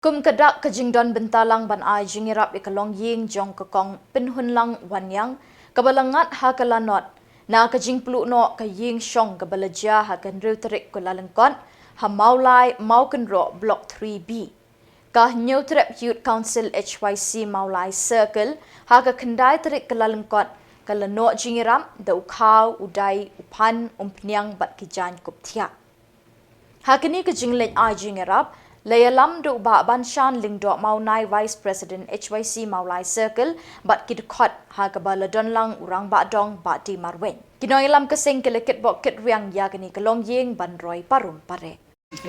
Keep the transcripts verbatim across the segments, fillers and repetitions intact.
Kum ka dak ka jingdon bynta lang ban ai jingïarap ïa ka longïing jong ka Kong Pynhunlang Wanniang kaba la ngat ha ka lanot na ka jingpluh noh ka ïing shong kaba la jia ha ka hynriew tarik Kyllalyngkot ha Mawlai Mawkynroh Block three B. Ka Hynñiewtrep Youth Council H Y C Mawlai Circle ha ka khyndai tarik Kyllalyngkot ka la noh jingïarap da u khaw, u dai, u phan, umphniang bad ki jaiñ kup thiah. Ha kane ka jingleit ai jingïarap la ïalam da u Bah Banshan Lyngdoh Mawnai, Vice President H Y C Mawlai Circle, bad ki dkhot, ha kaba la don lang u Rangbah Dong Bah D Marwein. Ki nongïalam ka seng ki la kitbok kitrwiang ïa kane ka longïing ban roi parum pareh. Lait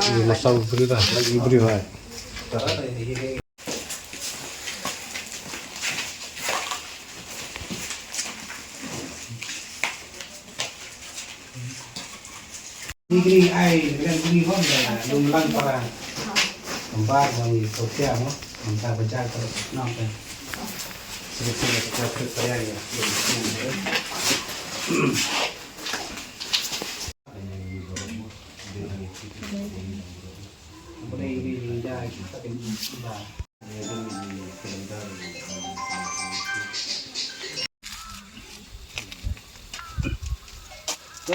ïa u masa u briew da, lait ïa u briew hai. Ni kri ai, kren kri hon da, lum lang para. Kembar bang i Sofia mo, minta bajar para kenal kan. Sini sini kita percaya ya. Boleh ini linda kita kena. Te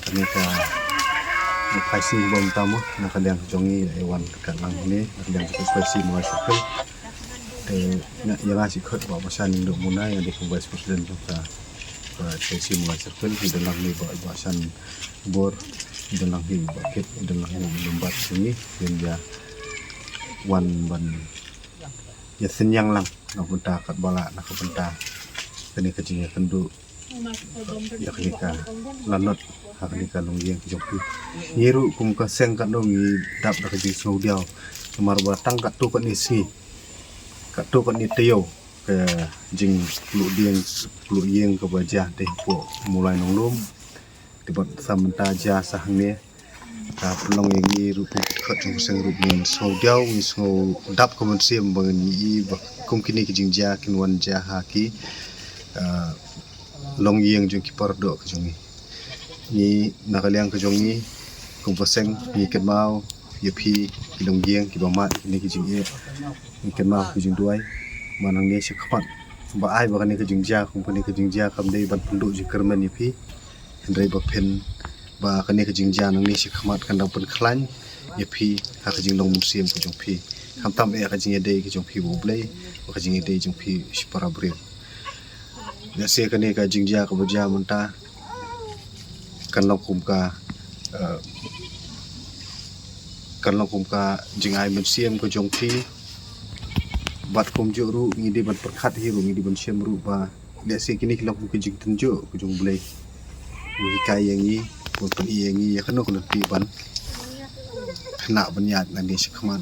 kane ka, ka phai sing bom tamo na ka liang jong ngi, eh, wan ka lang ne na ka liang ka phai sing mo sa. Te nga ïa nga shi khot Bah Basan Lyngdoh Mawnai, ïa dei kum Vice President jong ka, ka H Y C Mawlai Circle, i don lang ne Bah, Bah Basan Bor, i don lang ne Bah Kit, i don lang ne Bah Lumbat sini, ïa wan ban ïa synñiang lang na ka bynta katba lah, na ka bynta kane ka jingïakynduh ïa kane ka lanot ha kane ka longïing ka jong phi. Ngi ruh kum ka seng katno ngi dap da ka jingsngewdiaw. Namar ba tang katto katne sngi, katto katne taïew ka jingpluh dieng, pluh ïing kaba jia te hapoh Mawlai Nonglum. Te bad sa mynta jia sa hangne. Ka pynlong ïa ngi ruh kum ka khot jong ka seng ruh ngin sngewdiaw, ngin sngewdap ka mynsiem ba ngin ïohi ba kum kine ki jingjia kin wan jia ha ki, ah, longïing jong ki paradoh ka jong ngi. Ngi na ka liang ka jong ngi kum ka seng ngi kynmaw ïa phi ki longïing kiba mad kine ki jingeh. Ngi kynmaw ki jingduwai. Ba nangne sha khmat ba ai ba kane ka jingjia kum kane ka jingjia kam dei ban pynduh jingkyrmen ïa phi. Hynrei ba phin ba kane ka jingjia nangne sha khmat kan dang pynkhlaiñ ïa phi ha ka jinglong mynsiem ka jong phi. Khamtam eh ka jingïadei ka jong phi bad U Blei, ba ka jingïadei jong phi shi para briew. Lehse kane ka jingjia kaba jia mynta kan long kum ka, eh, kan long kum ka jingai mynsiem ka jong phi. Bad kumjuh ruh ngi dei ban pyrkhat hi ruh, ngi dei ban shem ruh ba lehse kine ki long kum ka jingtynjuh ka jong U Blei. U hikai ïa ngi, u pyni ïa ngi ïa kano kano ka lynti ban khynnah ban ïaid nangne sha khmat.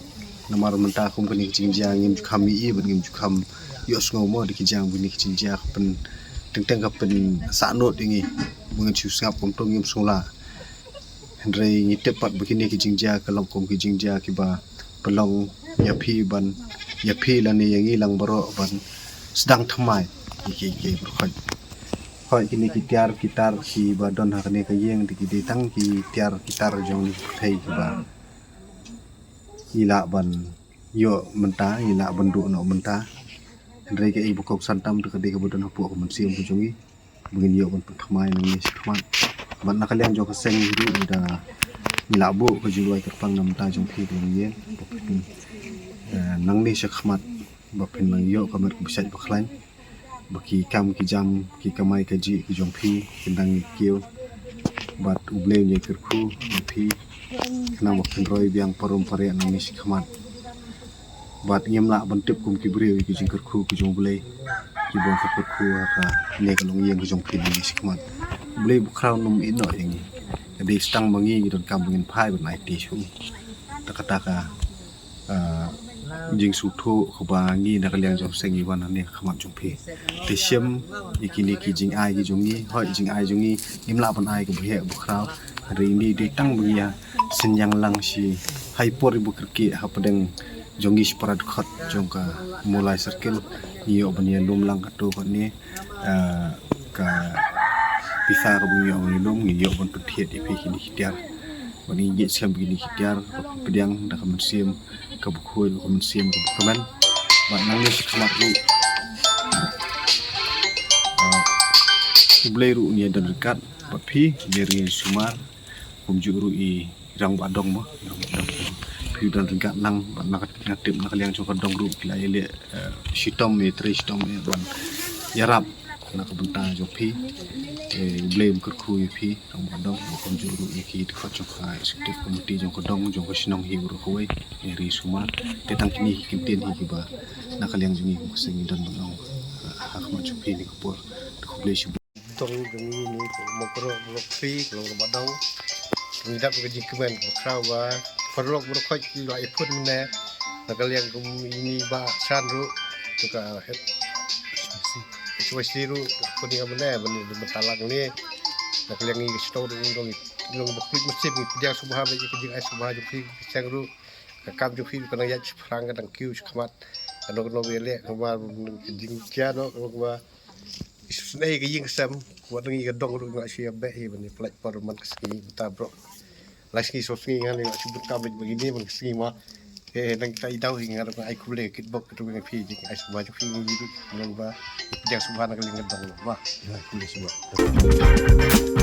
Namar mynta kum kane ka jingjia ngim ju kham ïohi bad ngim ju kham ïohsngew mo da ki jia, kine ki jingjia ka pynteng teng ka pynsahnud ïa ngi. Ba ngin shu sngap kumto ngim sngewlah. Hynrei ngi tip pat ba kine ki jingjia ka long kum ki jingjia kiba pynlong ïa phi ban, ïa phi lane ïa ngi lang baroh ban sdang thymmai ïa ki, ki briew khoit. Khoit kine ki tiar ki tar kiba don ha kane ka ïing te ki dei tang ki tiar ki tar jong kine ki pyrthei kiba ngi lah ban ïoh mynta, ngi lah ban duh noh mynta. Hynrei kaei ba kongsan tam te ka dei kaba don hapoh ka mynsiem ka jong ngi ba ngin ïoh ban pynthymmai nangne shakhmat. Bad na ka liang jong ka seng ruh da ngi lah buh ka jingduwai kyrpang na bynta jong phi ka longïing ba phin, eh, nangne shakhmat ba phin nang ïoh ka met kaba shait ba khlaiñ, ba ki kam ki jam, ki kamai kajih ki jong phi kin dang ïa kiew. Bad U Blei un ïa kyrkhu ïa phi khnang ba phin roi biang parom pareh nangne shakhmat. Bad ngim lah ban tip kum ki briew ïa ki jingkyrkhu ki jong U Blei, ki bun ka kyrkhu ha kane ka longïing ka jong phi nangne shakhmat. U Blei bakhraw un ym ïehnoh ïa ngi. Ka dei tang ba ngi ngi donkam ba ngin phai ban aiti shuh. Ta kata ka, ah, jingsngewthuh kaba ngi na ka liang jong seng ngi wan hangne ha khmat jong phi. Te shim ïa kine ki jingai ki jong ngi, hooid jingai jong ngi ngim lah ban ai kaba heh bakhraw. Hynrei ine dei tang ba ngi ïa synñiang lang shi ha i por iba kyrkieh hapdeng jong ngi shi para dkhot jong ka Mawlai Circle. Ngi ïoh ban ïa lum lang katto katne, ah, ka pisa kaba ngi ïoh ban ïa lum, ngi ïoh ban pynthied ïa phi kine ki tiar. Bad ngi ngeit skhem ba kine ki tiar ba phi pdiang da ka mynsiem kaba khuid, da ka mynsiem kaba kmen. Bad nangne shakhmat ruh, ah, U Blei ruh un ïa don ryngkat bad phi, ïa ri sumar, kumjuh ruh i Rangbah Dong mo, i Rangbah Dong. Phi don ryngkat lang, bad na ka, nga tip na ka liang jong ka dong ruh ki la ïaleh, eh, shitom, ïatrei shitom, eh, ban ïarap na ka bynta jong phi. Eh, U Blei un kyrkhu ïa phi, Rangbah Dong, bad kumjuh ruh ïa ki dkhot jong ka executive committee jong ka dong, jong ka shnong hi baroh kawei, ïa ri sumar. Te tang kine ki kyntien hi kiba na ka liang jong ngi kum ka seng ngi don ban ong, eh, ha khmat jong phi ne ka por. Te khublei shibun. Dong jong ngi ne, mo, baroh baroh phi, ka long Rangbah Dong. Ngi dap ka jingkmen bakhraw ba paralok baroh khoit ki la ïakhun mynne. Na ka liang kum ine i Bah San ruh, to ka head H Y C ruh, khun ïa nga mynne ban, ban, ban talang ne. Na ka liang ngi ka shnong ruh ngi dong, ngi dong ba khuid mynsiem, ngi pdiang sngewbha ba ïa ka jingai sngewbha jong phi ka seng ruh. Ka kam jong phi ruh ka nang ïaid shaphrang, ka dang kiew shakhmat. Kano kano ba ïaleh, kano ba ka jingjia noh, kano ba isynei ka ïing ka sem, wat ngi ka dong ruh nga shu ïa beh hi ban ïa pynlait por man ka sngi mynta baroh. Lai sngi saw sngi nga shu bun kam bad ba kine man ka sngi ma. Eh, nang kita i daw hi nga ruh nga ai khublei kitbok ka ruh nga phi jing ai sngewbha jong phi ngi ruh nang ba pdiang sngewbha na ka liang ka dong ba. Ïa, khublei shibun.